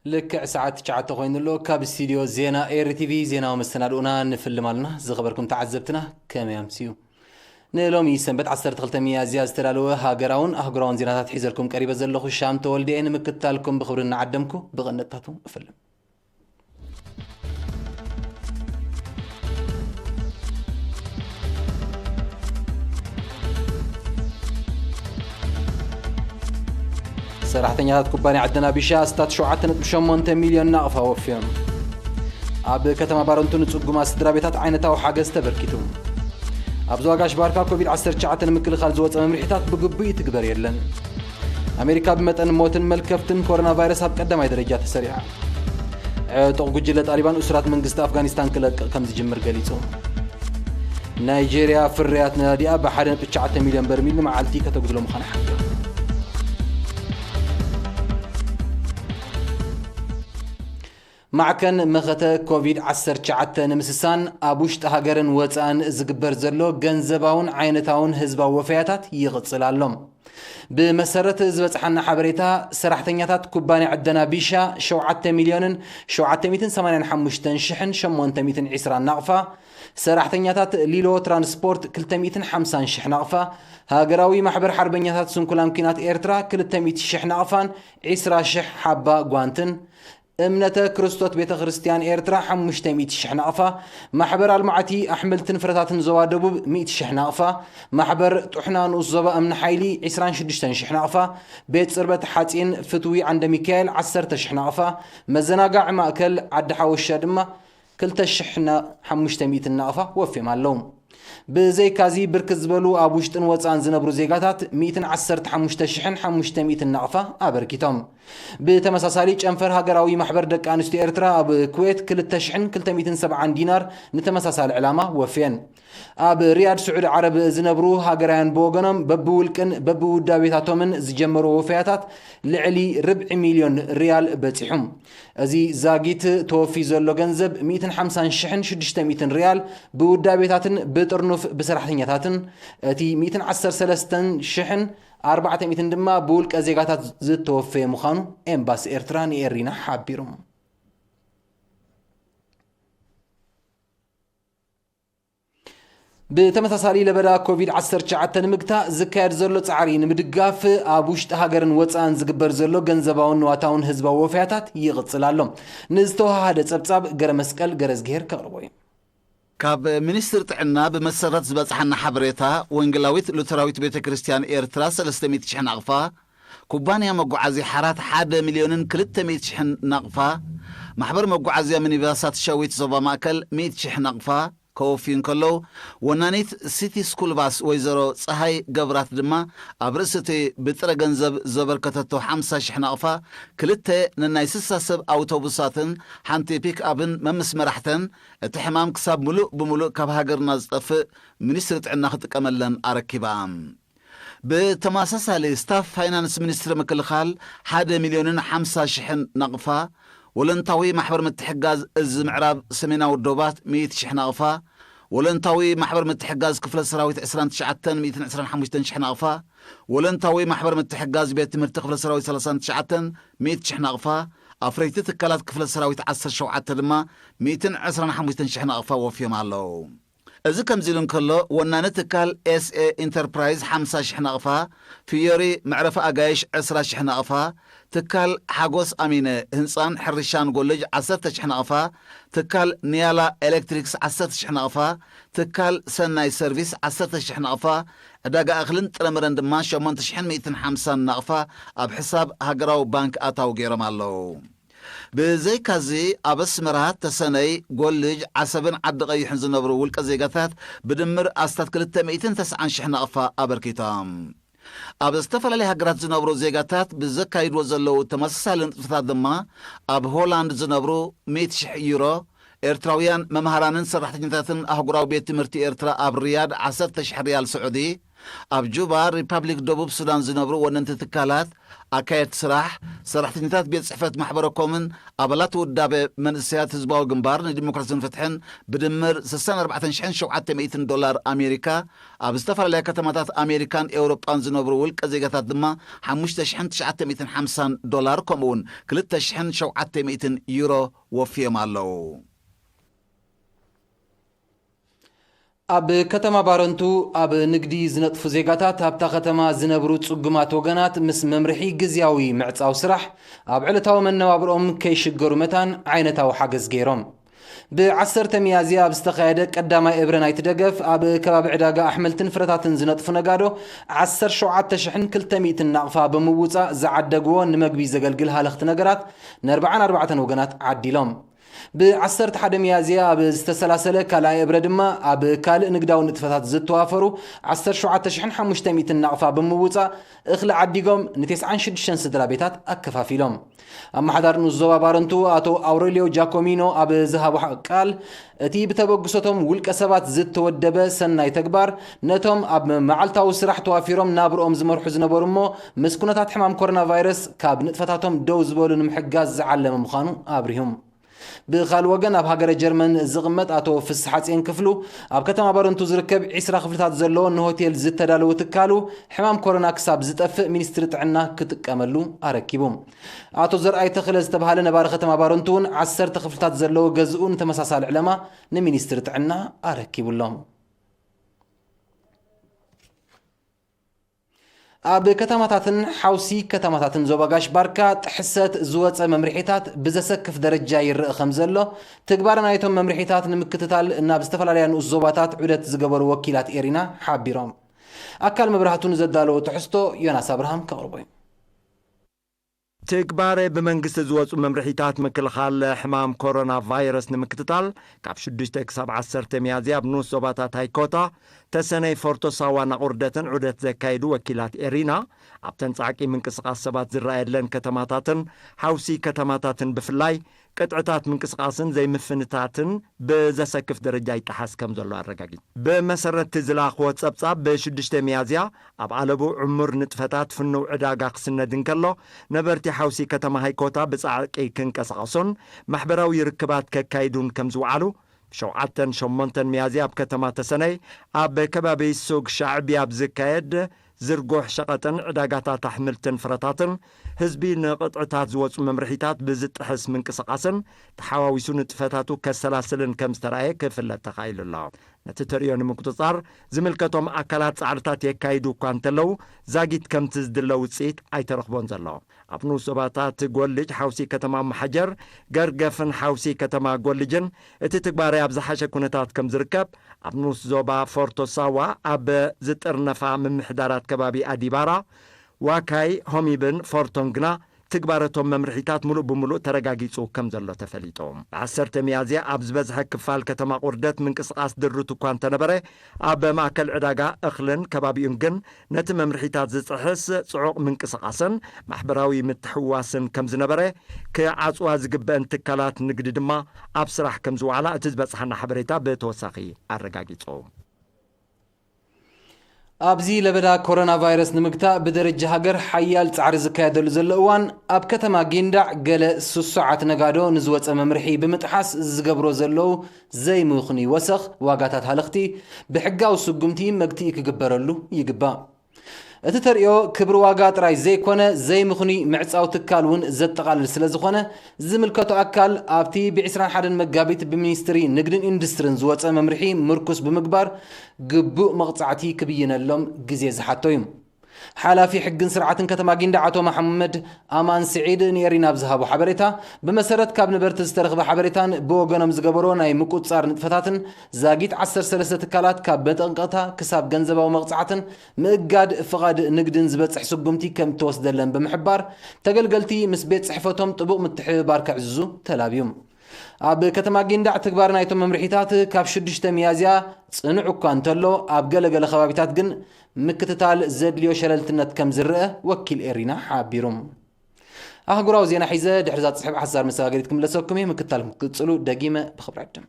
ልክዕ ሰዓት ትሽዓተ ኮይኑ ኣሎ። ካብ ስቱድዮ ዜና ኤሪ ቲቪ ዜናዊ መሰናድኡና ንፍልም ኣለና። ዝኸበርኩም ተዓዘብትና ከመይ ኣምስዩ? ንሎሚ ሰንበት ዓሰርተ ክልተ ሚያዝያ ዝተዳለወ ሃገራውን ኣህጉራውን ዜናታት ሒዘልኩም ቀሪበ ዘለኹ ሻም ተወልደ እየ። ንምክትታልኩም ብኽብሪ እናዓደምኩ ብቐንድታቱ እፍልም። ሰራሕተኛታት ኩባንያ ዕደና ቢሻ ኣስታት ሸውዓተ ነጥቢ ሸሞንተ ሚልዮን ናቕፋ ወፍዮም። ኣብ ከተማ ባረንቱ ንጽጉማት ስድራ ቤታት ዓይነታዊ ሓገዝ ተበርኪቱ። ኣብ ዞባ ጋሽ ባርካ ኮቪድ ዓሰርተ ትሽዓተ ንምክልኻል ዝወጸ መምርሒታት ብግቡእ ይትግበር የለን። ኣሜሪካ ብመጠን ሞትን መልከፍትን ኮሮና ቫይረስ ኣብ ቀዳማይ ደረጃ ተሰሪዓ። ዕጡቕ ጉጅለ ጣሊባን እሱራት መንግስቲ ኣፍጋኒስታን ክለቅቕ ከም ዝጅምር ገሊጹ። ናይጄርያ ፍርያት ነዳዲኣ ብሓደ ነጥቢ ትሽዓተ ሚልዮን በርሚል ንመዓልቲ ከተጉድሎ ምዃና ሓቢራ። ማዕከን መኸተ ኮቪድ ዓሰርተ ትሽዓተ ንምስሳን ኣብ ውሽጢ ሃገርን ወጻእን ዝግበር ዘሎ ገንዘባውን ዓይነታውን ህዝባዊ ወፈያታት ይቕጽል ኣሎ። ብመሰረት ዝበጽሓና ሓበሬታ፣ ሰራሕተኛታት ኩባንያ ዕደና ቢሻ ሸውዓተ ሚልዮንን ሸውዓተ ሚእትን ሰማንያን ሓሙሽተን ሽሕን ሸሞንተ ሚእትን ዕስራን ናቕፋ፣ ሰራሕተኛታት ሊሎ ትራንስፖርት ክልተ ሚእትን ሓምሳን ሽሕ ናቕፋ፣ ሃገራዊ ማሕበር ሓርበኛታት ስንኩላን ኲናት ኤርትራ ክልተ ሚእቲ ሽሕ ናቕፋን ዕስራ ሽሕ ሓባ ጓንትን፣ እምነተ ክርስቶት ቤተ ክርስቲያን ኤርትራ ሓሙሽተ ሚእቲ ሽሕ ናቕፋ፣ ማሕበር ኣልማዕቲ ኣሕምልትን ፍረታትን ዞባ ደቡብ ሚእቲ ሽሕ ናቕፋ፣ ማሕበር ጥሕና ንኡስ ዞባ እምኒ ሓይሊ ዕስራን ሽዱሽተን ሽሕ ናቕፋ፣ ቤት ጽርበት ሓጺን ፍትዊ ዓንደ ሚካኤል ዓሰርተ ሽሕ ናቕፋ፣ መዘናጋዒ ማእከል ዓዲ ሓወሻ ድማ ክልተ ሽሕ ሓሙሽተ ሚእትን ናቕፋ ወፍዮም ኣለዉ። ብዘይካዚ ብርክት ዝበሉ ኣብ ውሽጥን ወጻእን ዝነብሩ ዜጋታት ሚእትን ዓሰርተ ሓሙሽተ ሽሕን ሓሙሽተ ሚእትን ናቕፋ ኣበርኪቶም። ብተመሳሳሊ ጨንፈር ሃገራዊ ማሕበር ደቂ ኣንስትዮ ኤርትራ ኣብ ኩዌት ክልተ ሽሕን ክልተ ሚእትን ሰብዓን ዲናር ንተመሳሳሊ ዕላማ ወፍየን። ኣብ ሪያድ ስዑዲ ዓረብ ዝነብሩ ሃገራውያን ብወገኖም በብውልቅን በብውዳቤታቶምን ዝጀመሩ ወፈያታት ልዕሊ ርብዒ ሚልዮን ሪያል በጺሑ። እዚ ዛጊት ተወፊ ዘሎ ገንዘብ ሚእትን ሓምሳን ሽሕን ሽዱሽተ ሚእትን ሪያል ብውዳቤታትን ብጥርኑፍ ብሰራሕተኛታትን፣ እቲ ሚእትን ዓሰርተ ሰለስተን ሽሕን ኣርባዕተ ሚእትን ድማ ብውልቀ ዜጋታት ዝተወፈየ ምዃኑ ኤምባሲ ኤርትራ ንኤሪና ሓቢሩ። ብተመሳሳሊ ለበዳ ኮቪድ ዓሰርተ ትሽዓተ ንምግታእ ዝካየድ ዘሎ ጻዕሪ ንምድጋፍ ኣብ ውሽጢ ሃገርን ወጻእን ዝግበር ዘሎ ገንዘባውን ንዋታውን ህዝባዊ ወፈያታት ይቕጽል ኣሎ። ንዝተወሃሃደ ጸብጻብ ገረ መስቀል ገረዝግሄር ከቕርቦ እዩ። ካብ ሚኒስትሪ ጥዕና ብመሰረት ዝበጽሓና ሓበሬታ፣ ወንጌላዊት ሉተራዊት ቤተ ክርስቲያን ኤርትራ ሰለስተ ሚእቲ ሽሕ ናቕፋ፣ ኩባንያ መጓዓዝያ ሓራት ሓደ ሚልዮንን ክልተ ሚእቲ ሽሕን ናቕፋ፣ ማሕበር መጓዓዝያ ሚኒባሳት ሸዊት ዞባ ማእከል ሚእቲ ሽሕ ናቕፋ፣ ከወፍዩ እንከለዉ፣ ወናኒት ሲቲ ስኩል ባስ ወይዘሮ ጸሃይ ገብራት ድማ ኣብ ርእሲ እቲ ብጥረ ገንዘብ ዘበርከተቶ ሓምሳ ሽሕ ናቕፋ፣ ክልተ ነናይ ስሳ ሰብ ኣውቶቡሳትን ሓንቲ ፒክኣፕን መምስ መራሕተን፣ እቲ ሕማም ክሳብ ምሉእ ብምሉእ ካብ ሃገርና ዝጠፍእ ሚኒስትሪ ጥዕና ክጥቀመለን ኣረኪባ። ብተመሳሳሊ፣ ስታፍ ፋይናንስ ሚኒስትሪ ምክልኻል ሓደ ሚልዮንን ሓምሳ ሽሕን ናቕፋ፣ ወለንታዊ ማሕበር ምትሕጋዝ እዚ ምዕራብ ሰሜናዊ ዶባት ሚእቲ ሽሕ ናቕፋ፣ ወለንታዊ ማሕበር ምትሕጋዝ ክፍለ ሰራዊት ዕስራን ትሽዓተን ሚእትን ዕስራን ሓሙሽተን ሽሕ ናቕፋ፣ ወለንታዊ ማሕበር ምትሕጋዝ ቤት ትምህርቲ ክፍለ ሰራዊት ሰላሳን ትሽዓተን ሚእቲ ሽሕ ናቕፋ፣ ኣፍረይቲ ትካላት ክፍለ ሰራዊት ዓሰርተ ሸውዓተ ድማ ሚእትን ዕስራን ሓሙሽተን ሽሕ ናቕፋ ወፍዮም ኣለዉ። እዚ ከምዚ ኢሉ እንከሎ፣ ወናኒ ትካል ኤስኤ ኢንተርፕራይዝ ሓምሳ ሽሕ ናቕፋ፣ ፍዮሪ መዕረፊ ኣጋይሽ ዕስራ ሽሕ ናቕፋ፣ ትካል ሓጎስ ኣሚነ ህንጻን ሕርሻን ጎልጅ ዓሰርተ ሽሕ ናቕፋ፣ ትካል ንያላ ኤሌክትሪክስ ዓሰርተ ሽሕ ናቕፋ፣ ትካል ሰናይ ሰርቪስ ዓሰርተ ሽሕ ናቕፋ፣ ዕዳጋ እኽልን ጥረምረን ድማ ሸሞንተ ሽሕን ሚእትን ሓምሳን ናቕፋ ኣብ ሕሳብ ሃገራዊ ባንክ ኣታዊ ገይሮም ኣለዉ። ብዘይካዚ፣ ኣብ ኣስመራ፣ ተሰነይ፣ ጎልጅ፣ ዓሰብን ዓዲ ቀይሕን ዝነብሩ ውልቀ ዜጋታት ብድምር ኣስታት ክልተ ሚእትን ተስዓን ሽሕ ናቕፋ ኣበርኪቶም። ኣብ ዝተፈላለያ ሃገራት ዝነብሩ ዜጋታት ብዘካይድዎ ዘለዉ ተመሳሳሊ ንጥፈታት ድማ፣ ኣብ ሆላንድ ዝነብሩ ሚእቲ ሽሕ ዩሮ፣ ኤርትራውያን መምሃራንን ሰራሕተኛታትን ኣህጉራዊ ቤት ትምህርቲ ኤርትራ ኣብ ሪያድ ዓሰርተ ሽሕ ሪያል ስዑዲ፣ ኣብ ጁባ፣ ሪፓብሊክ ደቡብ ሱዳን ዝነብሩ ወነንቲ ትካላት፣ ኣካየድቲ ስራሕ፣ ሰራሕተኛታት ቤት ጽሕፈት ማሕበረ ኮምን ኣባላት ውዳበ መንእሰያት ህዝባዊ ግንባር ንዲሞክራስን ፍትሕን ብድምር ስሳን ኣርባዕተን ሽሕን ሸውዓተ ሚእትን ዶላር ኣሜሪካ፣ ኣብ ዝተፈላለያ ከተማታት ኣሜሪካን ኤውሮጳን ዝነብሩ ውልቀ ዜጋታት ድማ ሓሙሽተ ሽሕን ትሽዓተ ሚእትን ሓምሳን ዶላር፣ ከምኡውን ክልተ ሽሕን ሸውዓተ ሚእትን ዩሮ ወፍዮም ኣለዉ። ኣብ ከተማ ባረንቱ ኣብ ንግዲ ዝነጥፉ ዜጋታት፣ ኣብታ ከተማ ዝነብሩ ጽጉማት ወገናት ምስ መምርሒ ግዝያዊ ምዕጻው ስራሕ ኣብ ዕለታዊ መነባብርኦም ከይሽገሩ መታን ዓይነታዊ ሓገዝ ገይሮም። ብዓሰርተ ሚያዝያ ኣብ ዝተኻየደ ቀዳማይ እብረ ናይቲ ደገፍ፣ ኣብ ከባቢ ዕዳጋ ኣሕምልትን ፍረታትን ዝነጥፉ ነጋዶ ዓሰርተ ሸውዓተ ሽሕን ክልተ ሚእትን ናቕፋ ብምውጻእ፣ ዝዓደግዎ ንመግቢ ዘገልግል ሃለኽቲ ነገራት ንኣርባዓን ኣርባዕተን ወገናት ዓዲሎም። ብ ዓሰርተ ሓደ ሚያዝያ ኣብ ዝተሰላሰለ ካልኣይ እብረ ድማ፣ ኣብ ካልእ ንግዳዊ ንጥፈታት ዝተዋፈሩ ዓሰርተ ሸውዓተ ሽሕን ሓሙሽተ ሚእትን ናቕፋ ብምውጻእ፣ እኽሊ ዓዲጎም ንተስዓን ሽዱሽተን ስድራ ቤታት ኣከፋፊሎም። ኣመሓዳሪ ንኡስ ዞባ ባረንቱ ኣቶ ኣውሬልዮ ጃኮሚኖ ኣብ ዝሃቦ ቃል፣ እቲ ብተበግሶቶም ውልቀ ሰባት ዝተወደበ ሰናይ ተግባር፣ ነቶም ኣብ መዓልታዊ ስራሕ ተዋፊሮም ናብርኦም ዝመርሑ ዝነበሩ እሞ፣ ምስ ኩነታት ሕማም ኮሮና ቫይረስ ካብ ንጥፈታቶም ደው ዝበሉ ንምሕጋዝ ዝዓለመ ምዃኑ ኣብሪሁም። ብኻልእ ወገን፣ ኣብ ሃገረ ጀርመን ዝቕመጥ ኣቶ ፍስሓጽዮን ክፍሉ፣ ኣብ ከተማ ባረንቱ ዝርከብ ዒስራ ክፍልታት ዘለዎ ንሆቴል ዝተዳለወ ትካሉ፣ ሕማም ኮሮና ክሳብ ዝጠፍእ ሚኒስትሪ ጥዕና ክጥቀመሉ ኣረኪቡ። ኣቶ ዘርኣይ ተኽለ ዝተባህለ ነባሪ ከተማ ባረንቱ እውን፣ ዓሰርተ ክፍልታት ዘለዎ ገዝኡ ንተመሳሳሊ ዕለማ ንሚኒስትሪ ጥዕና ኣረኪቡሎም። ኣብ ከተማታትን ሓውሲ ከተማታትን ዞባ ጋሽ ባርካ ጥሕሰት ዝወጸ መምርሒታት ብዘሰክፍ ደረጃ ይረአ ከም ዘሎ፣ ትግባረ ናይቶም መምርሒታት ንምክትታል ናብ ዝተፈላለያ ንኡስ ዞባታት ዑደት ዝገበሩ ወኪላት ኤሪና ሓቢሮም። ኣካል መብራህቱ ንዘዳለዎ ትሕዝቶ ዮናስ ኣብርሃም ከቕርቦ እዩ። ትግባረ ብመንግስቲ ዝወጹ መምርሒታት ምክልኻል ሕማም ኮሮና ቫይረስ ንምክትታል፣ ካብ ሽዱሽተ ክሳብ ዓሰርተ ሚያዝያ ኣብ ንኡስ ዞባታት ሃይኮታ፣ ተሰነይ፣ ፎርቶ ሳዋን ኣቑርደትን ዑደት ዘካየዱ ወኪላት ኤሪና፣ ኣብተን ጻዕቂ ምንቅስቓስ ሰባት ዝረኣየለን ከተማታትን ሓውሲ ከተማታትን ብፍላይ፣ ቅጥዕታት ምንቅስቓስን ዘይምፍንታትን ብዘሰክፍ ደረጃ ይጠሓስ ከም ዘሎ ኣረጋጊጹ። ብመሰረት እቲ ዝለኣኽዎ ጸብጻብ፣ ብሽዱሽተ ሚያዝያ ኣብ ኣለቡ ዕሙር ንጥፈታት ፍኑው ዕዳጋ ክስነድ እንከሎ፣ ነበርቲ ሓውሲ ከተማ ሃይኮታ ብጻዕቂ ክንቀሳቐሱን ማሕበራዊ ርክባት ከካይዱን ከም ዝወዓሉ፣ ብሸውዓተን ሸሞንተን ሚያዝያ ኣብ ከተማ ተሰነይ ኣብ ከባቢ ሱግ ሻዕቢ ኣብ ዝካየድ ዝርጉሕ ሸቐጥን ዕዳጋታት ኣሕምልትን ፍረታትን፣ ህዝቢ ንቕጥዕታት ዝወጹ መምርሒታት ብዝጥሕስ ምንቅስቓስን ተሓዋዊሱ ንጥፈታቱ ከሰላስልን ከም ዝተራእየ ክፍለጥ ተኻኢሉ ኣሎ። ነቲ ተርእዮ ንምቁጽጻር ዝምልከቶም ኣካላት ጻዕርታት የካይዱ እኳ እንተለዉ፣ ዛጊት ከምቲ ዝድለ ውጽኢት ኣይተረኽቦን ዘሎ። ኣብ ንኡስ ዞባታት ጎልጅ፣ ሓውሲ ከተማ መሓጀር፣ ገርገፍን ሓውሲ ከተማ ጎልጅን እቲ ትግባረ ኣብ ዝሓሸ ኩነታት ከም ዝርከብ፣ ኣብ ንኡስ ዞባ ፎርቶ ሳዋ ኣብ ዝጥርነፋ ምምሕዳራት ከባቢ ኣዲባራ፣ ዋካይ፣ ሆሚብን ፎርቶን ግና ትግባረቶም መምርሒታት ምሉእ ብምሉእ ተረጋጊጹ ከም ዘሎ ተፈሊጡ። ብዓሰርተ ሚያዝያ ኣብ ዝበዝሐ ክፋል ከተማ ቁርደት ምንቅስቓስ ድሩት እኳ እንተነበረ፣ ኣብ ማእከል ዕዳጋ እኽልን ከባቢኡን ግን ነቲ መምርሒታት ዝጥሕስ ጽዑቕ ምንቅስቓስን ማሕበራዊ ምትሕውዋስን ከም ዝነበረ፣ ክዓጽዋ ዝግበአን ትካላት ንግዲ ድማ ኣብ ስራሕ ከም ዝወዓላ እቲ ዝበጽሓና ሓበሬታ ብተወሳኺ ኣረጋጊጹ። ኣብዚ ለበዳ ኮሮና ቫይረስ ንምግታእ ብደረጃ ሃገር ሓያል ጻዕሪ ዝካየደሉ ዘሎ እዋን፣ ኣብ ከተማ ጊንዳዕ ገለ ስሱዓት ነጋዶ ንዝወጸ መምርሒ ብምጥሓስ ዝገብሮ ዘለዉ ዘይምኽኑይ ወሰኽ ዋጋታት ሃለኽቲ ብሕጋዊ ስጉምቲ መግትኢ ክግበረሉ ይግባእ። እቲ ተርእዮ ክብሪ ዋጋ ጥራይ ዘይኮነ፣ ዘይምኽኑይ ምዕጻው ትካል እውን ዘጠቓልል ስለ ዝኾነ፣ ዝምልከቶ ኣካል ኣብቲ ብ ዕስራን ሓደን መጋቢት ብሚኒስትሪ ንግድን ኢንዱስትሪን ዝወጸ መምርሒ ምርኩስ ብምግባር ግቡእ መቕጻዕቲ ክብይነሎም ግዜ ዝሓቶ እዩ። ሓላፊ ሕግን ስርዓትን ከተማ ጊንዳዕ ኣቶ መሓመድ ኣማን ስዒድ ንኤሪና ኣብ ዝሃቦ ሓበሬታ፣ ብመሰረት ካብ ነበርቲ ዝተረኽበ ሓበሬታን ብወገኖም ዝገበሮ ናይ ምቁጽጻር ንጥፈታትን፣ ዛጊት ዓሰርተ ሰለስተ ትካላት ካብ መጠንቀቕታ ክሳብ ገንዘባዊ መቕጻዕትን ምእጋድ ፍቓድ ንግድን ዝበጽሕ ስጉምቲ ከም እተወስደለን ብምሕባር፣ ተገልገልቲ ምስ ቤት ጽሕፈቶም ጥቡቕ ምትሕብባር ከዕዝዙ ተላብዩ። ኣብ ከተማ ጊንዳዕ ትግባር ናይቶም መምርሒታት ካብ ሽዱሽተ ሚያዝያ ጽኑዕ እኳ እንተሎ፣ ኣብ ገለገለ ከባቢታት ግን ምክትታል ዘድልዮ ሸለልትነት ከም ዝረአ ወኪል ኤሪና ሓቢሩ። ኣህጉራዊ ዜና ሒዘ ድሕሪ እዛ ጽሕፍ ሓሳር መሰጋገሪት ክምለሰኩም እየ። ምክትታል ክትቅጽሉ ደጊመ ብኽብሪ ዕድም።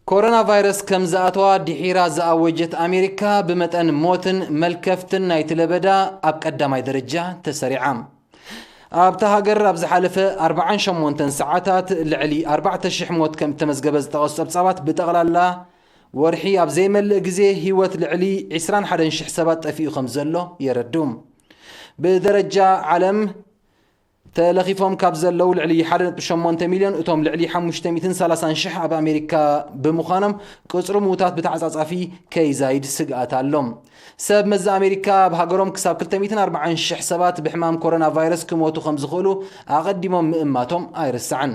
ኮሮና ቫይረስ ከም ዝኣተዋ ድሒራ ዝኣወጀት ኣሜሪካ፣ ብመጠን ሞትን መልከፍትን ናይቲ ለበዳ ኣብ ቀዳማይ ደረጃ ተሰሪዓ። ኣብታ ሃገር ኣብ ዝሓለፈ ኣርባዓን ሸሞንተን ሰዓታት ልዕሊ ኣርባዕተ ሽሕ ሞት ከም እተመዝገበ ዝጠቐሱ ጸብጻባት፣ ብጠቕላላ ወርሒ ኣብ ዘይመልእ ግዜ ህይወት ልዕሊ ዕስራን ሓደን ሽሕ ሰባት ጠፊኡ ከም ዘሎ የረድኡ። ብደረጃ ዓለም ተለኺፎም ካብ ዘለዉ ልዕሊ ሓደ ነጥቢ ሸሞንተ ሚልዮን፣ እቶም ልዕሊ ሓሙሽተ ሚእትን ሰላሳን ሽሕ ኣብ ኣሜሪካ ብምዃኖም፣ ቁጽሪ ምዉታት ብተዓጻጻፊ ከይዛይድ ስግኣት ኣሎ። ሰብ መዚ ኣሜሪካ ኣብ ሃገሮም ክሳብ ክልተ ሚእትን ኣርባዓን ሽሕ ሰባት ብሕማም ኮሮና ቫይረስ ክሞቱ ከም ዝኽእሉ ኣቐዲሞም ምእማቶም ኣይርሳዕን።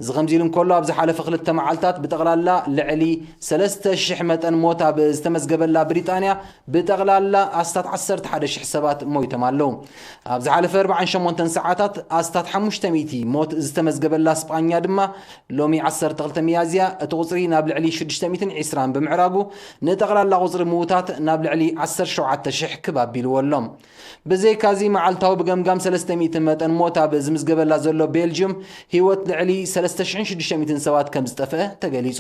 እዚ ከምዚ ኢሉ እንከሎ፣ ኣብ ዝሓለፈ ክልተ መዓልታት ብጠቕላላ ልዕሊ ሰለስተ ሽሕ መጠን ሞት ኣብ ዝተመዝገበላ ብሪጣንያ፣ ብጠቕላላ ኣስታት ዓሰርተ ሓደ ሽሕ ሰባት ሞይቶም ኣለዉ። ኣብ ዝሓለፈ ኣርባዓን ሸሞንተን ሰዓታት ኣስታት ሓሙሽተ ሚእቲ ሞት ዝተመዝገበላ ስጳኛ ድማ፣ ሎሚ ዓሰርተ ክልተ ሚያዝያ እቲ ቁጽሪ ናብ ልዕሊ ሽዱሽተ ሚእትን ዕስራን ብምዕራጉ፣ ንጠቕላላ ቁጽሪ ምዉታት ናብ ልዕሊ ዓሰርተ ሸውዓተ ሽሕ ክብ ኣቢልዎ ኣሎ። ብዘይካዚ፣ መዓልታዊ ብገምጋም ሰለስተ ሚእቲ መጠን ሞት ኣብ ዝምዝገበላ ዘሎ ቤልጅዩም፣ ህይወት ልዕሊ ሰለስተ ሽሕን ሽዱሽተ ሚእትን ሰባት ከም ዝጠፍአ ተገሊጹ።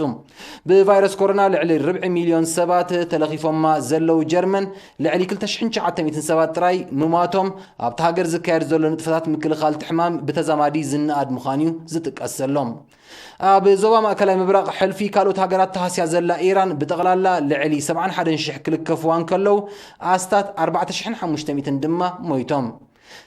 ብቫይረስ ኮሮና ልዕሊ ርብዒ ሚልዮን ሰባት ተለኺፎማ ዘለዉ ጀርመን፣ ልዕሊ ክልተ ሽሕን ትሽዓተ ሚእትን ሰባት ጥራይ ምሟቶም፣ ኣብቲ ሃገር ዝካየድ ዘሎ ንጥፈታት ምክልኻል እቲ ሕማም ብተዛማዲ ዝነኣድ ምዃኑ እዩ ዝጥቀስ ዘሎ። ኣብ ዞባ ማእከላይ ምብራቕ ሕልፊ ካልኦት ሃገራት ተሃስያ ዘላ ኢራን፣ ብጠቕላላ ልዕሊ ሰብዓን ሓደን ሽሕ ክልከፍዋ እንከለዉ፣ ኣስታት ኣርባዕተ ሽሕን ሓሙሽተ ሚእትን ድማ ሞይቶም።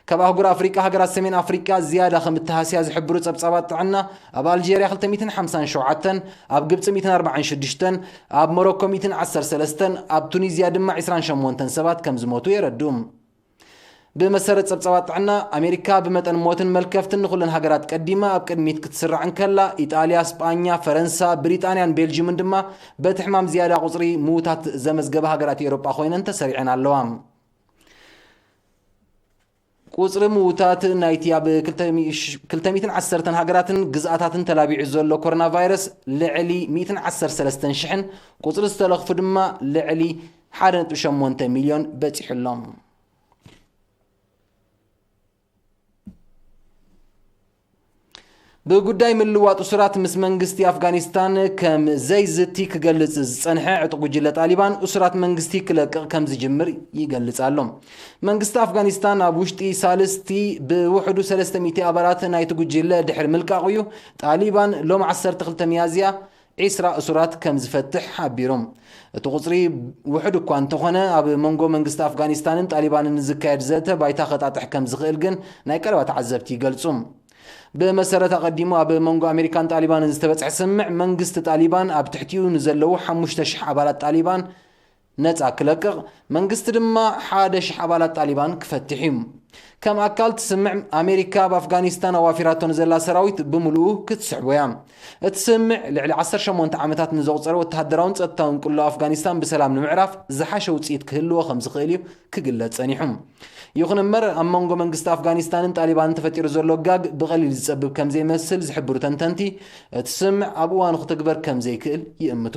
ካብ ኣህጉር ኣፍሪቃ፣ ሃገራት ሰሜን ኣፍሪቃ ዝያዳ ከም እተሃስያ ዝሕብሩ ጸብጻባት ጥዕና፣ ኣብ ኣልጀርያ ክልተ ሚእትን ሓምሳን ሸውዓተን፣ ኣብ ግብጺ ሚእትን ኣርባዓን ሽዱሽተን፣ ኣብ ሞሮኮ ሚእትን ዓሰርተ ሰለስተን፣ ኣብ ቱኒዝያ ድማ ዕስራን ሸሞንተን ሰባት ከም ዝሞቱ የረድኡ። ብመሰረት ጸብጻባት ጥዕና፣ ኣሜሪካ ብመጠን ሞትን መልከፍትን ንኹለን ሃገራት ቀዲማ ኣብ ቅድሚት ክትስራዕ እንከላ፣ ኢጣልያ፣ ስጳኛ፣ ፈረንሳ፣ ብሪጣንያን ቤልጅምን ድማ በቲ ሕማም ዝያዳ ቁጽሪ ምዉታት ዘመዝገባ ሃገራት ኤውሮጳ ኮይነን ተሰሪዐን ኣለዋ። ቁጽሪ ምዉታት ናይቲ ኣብ ክልተ ሚእቲ፣ ክልተ ሚእትን ዓሰርተን ሃገራትን ግዝኣታትን ተላቢዑ ዘሎ ኮሮና ቫይረስ ልዕሊ ሚእትን ዓሰርተ ሰለስተን ሽሕን፣ ቁጽሪ ዝተለኽፉ ድማ ልዕሊ ሓደ ነጥቢ ሸሞንተ ሚልዮን በጺሑ ኣሎ። ብጉዳይ ምልዋጥ እሱራት ምስ መንግስቲ ኣፍጋኒስታን ከም ዘይዝቲ ክገልጽ ዝጸንሐ ዕጡቕ ጉጅለ ጣሊባን፣ እሱራት መንግስቲ ክለቅቕ ከም ዝጅምር ይገልጽ ኣሎ። መንግስቲ ኣፍጋኒስታን ኣብ ውሽጢ ሳልስቲ ብውሕዱ ሰለስተ ሚእቲ ኣባላት ናይቲ ጉጅለ ድሕሪ ምልቃቑ እዩ፣ ጣሊባን ሎም ዓሰርተ ክልተ ሚያዝያ ዒስራ እሱራት ከም ዝፈትሕ ሓቢሩ። እቲ ቁጽሪ ውሑድ እኳ እንተኾነ፣ ኣብ መንጎ መንግስቲ ኣፍጋኒስታንን ጣሊባንን ዝካየድ ዘተ ባይታ ከጣጥሕ ከም ዝኽእል ግን ናይ ቀረባ ተዓዘብቲ ይገልጹ። ብመሰረት ኣቐዲሙ ኣብ መንጎ ኣሜሪካን ጣሊባንን ዝተበጽሐ ስምምዕ፣ መንግስቲ ጣሊባን ኣብ ትሕቲኡ ንዘለዉ ሓሙሽተ ሽሕ ኣባላት ጣሊባን ነጻ ክለቅቕ፣ መንግስቲ ድማ ሓደ ሽሕ ኣባላት ጣሊባን ክፈትሕ እዩ። ከም ኣካል እቲ ስምምዕ፣ ኣሜሪካ ኣብ ኣፍጋኒስታን ኣዋፊራቶ ንዘላ ሰራዊት ብምሉኡ ክትስሕቦ እያ። እቲ ስምምዕ፣ ልዕሊ ዓሰርተ ሸሞንተ ዓመታት ንዘቑጸረ ወተሃደራውን ጸጥታውን ቅልውላው ኣፍጋኒስታን ብሰላም ንምዕራፍ ዝሓሸ ውጽኢት ክህልዎ ከም ዝኽእል እዩ ክግለጽ ጸኒሑ። ይኹን እምበር፣ ኣብ መንጎ መንግስቲ ኣፍጋኒስታንን ጣሊባንን ተፈጢሩ ዘሎ ጋግ ብቐሊል ዝጸብብ ከም ዘይመስል ዝሕብሩ ተንተንቲ፣ እቲ ስምምዕ ኣብ እዋኑ ክትግበር ከም ዘይክእል ይእምቱ።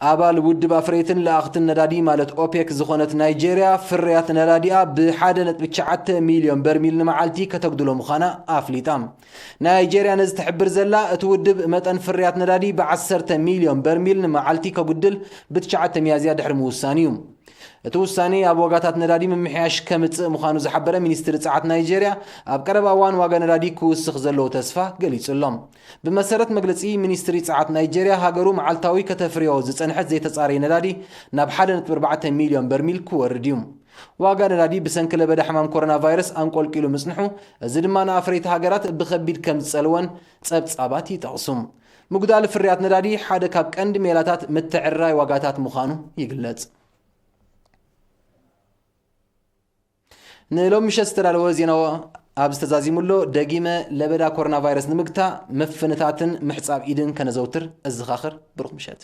ኣባል ውድብ ኣፍረይትን ለኣኽትን ነዳዲ ማለት ኦፔክ ዝኾነት ናይጄርያ፣ ፍርያት ነዳዲኣ ብሓደ ነጥቢ ትሽዓተ ሚልዮን በርሚል ንመዓልቲ ከተጉድሎ ምዃና ኣፍሊጣ። ናይጄርያ ነዚ ትሕብር ዘላ፣ እቲ ውድብ መጠን ፍርያት ነዳዲ ብዓሰርተ ሚልዮን በርሚል ንመዓልቲ ከጉድል ብትሽዓተ ሚያዝያ ድሕሪ ምውሳኑ እዩ። እቲ ውሳኔ ኣብ ዋጋታት ነዳዲ ምምሕያሽ ከምጽእ ምዃኑ ዝሓበረ ሚኒስትሪ ጸዓት ናይጄርያ፣ ኣብ ቀረባ እዋን ዋጋ ነዳዲ ክውስኽ ዘለዎ ተስፋ ገሊጹ ኣሎ። ብመሰረት መግለጺ ሚኒስትሪ ጸዓት ናይጄርያ፣ ሃገሩ መዓልታዊ ከተፍርዮ ዝጸንሐት ዘይተጻረየ ነዳዲ ናብ ሓደ ነጥቢ ኣርባዕተ ሚልዮን በርሚል ክወርድ እዩ። ዋጋ ነዳዲ ብሰንኪ ለበዳ ሕማም ኮሮና ቫይረስ ኣንቆልቂሉ ምጽንሑ፣ እዚ ድማ ንኣፍረይቲ ሃገራት ብኸቢድ ከም ዝጸልወን ጸብጻባት ይጠቕሱ። ምጉዳል ፍርያት ነዳዲ ሓደ ካብ ቀንዲ ሜላታት ምትዕርራይ ዋጋታት ምዃኑ ይግለጽ። ንሎሚ ምሸት ዝተዳለወ ዜና ኣብዚ ተዛዚሙ ኣሎ። ደጊመ፣ ለበዳ ኮሮና ቫይረስ ንምግታእ ምፍንታትን ምሕጻብ ኢድን ከነዘውትር እዘኻኽር። ብሩኽ ምሸት።